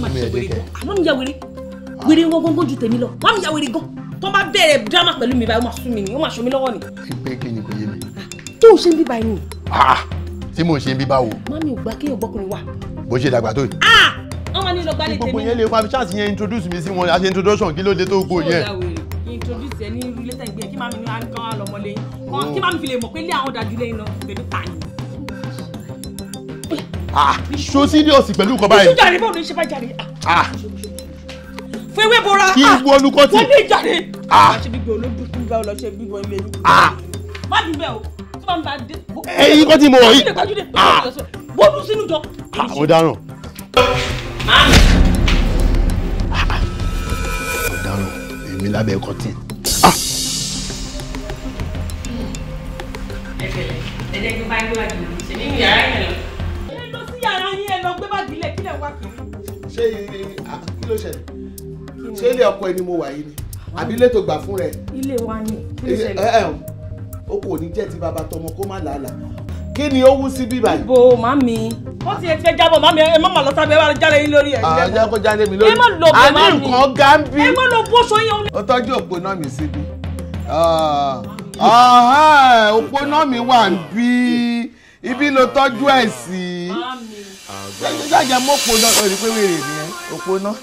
Mami máa ṣe wèrè gan. Mami ya wèrè. Wèrè wọn gbọ́ngàn ju tèmi lọ. Mami ya wèrè gan. Tó bá bẹ̀rẹ̀ drama pẹ̀lú mi báyìí, ó máa sú mi ni, ó máa ṣo mi lọ́wọ́ ni. Pé kí ni kò yé mi. Tó ń ṣe ń bí báyìí ni. Tí mò ń ṣe ń bí báwo. Mami ò gbà kéèyàn gbọ́kùnrin wà. Bó ṣe dàgbà tó yìí. Wọ́n máa ní lọ gbálẹ̀ tèmi. Gbogbo yẹn lè wá fi ṣáàtì yẹn introduce mi sí wọn, a ṣe introduction kí ló dé tó gbó yẹn. Introduce ẹ ní irú létà ìgbé kí mami ní kán á lọmọ lẹ́yìn. Kí mami fi lè mọ̀ pé ilé àwọn dájú lẹ́yìn lọ tèmi ta ni. Ṣó serious pẹ̀lú nǹkan báyìí. Ìṣújàre báwo ló ń ṣe bá jàre. Fún ewé bora. Kí n wọnú kọ́tì. Wọ́n lè jàre. Má ṣe gbígbé olódùkú bá lọ ṣe gbígbọ́ ilé mi. Má dùn bẹ́ẹ̀ o, tí màmí bá dé. Ẹyin kọ́ tí mo wọ̀ yìí. Bọ́ọ̀lù sínú jọ. Mo dáràn. Mami. Mo dáràn, èmi lábẹ́ kọ́tì. Ẹ bẹ̀rẹ̀, ẹ jẹ́ kí n bá yín gbé báàgì mi, ṣe nínú yàrá yẹn lọ. Ẹ lọ sí yàrá yín, ẹ lọ gbé báàgì lẹ̀, kí lẹ̀ wá kiri. Ṣé kí ló ṣẹlẹ̀? Ṣé ilé ọkọ ẹni mo wà yìí ni? Àbí ilé tó gbà fún rẹ? Ilé wa ni, kí ló ṣẹlẹ̀? O kò ní jẹ́ ti bàbá tọmọ kó má làálàá. Kí ni ó wú sí bíbá yìí? Ibo màmí. Wọ́n ti ẹ ti fẹ́ jábọ̀ màmí, ẹ má mà lọ sábẹ́ wá jálẹ̀ yín lórí ẹ̀. Àjẹ́ kó jálẹ̀ mi lórí. Ẹ má lọ bẹ̀ màmí. A ní nǹkan gánbí. Ẹ má lọ bó ṣọ yẹn. Ó tọ́jú òpó náà mi síbi. Òpó náà mi wà ń bí. Ibi ló tọ́jú ẹ̀ sí. Jájẹ́ mọ́ òpó náà, ó rí pé wèrè ni ẹ, òpó náà.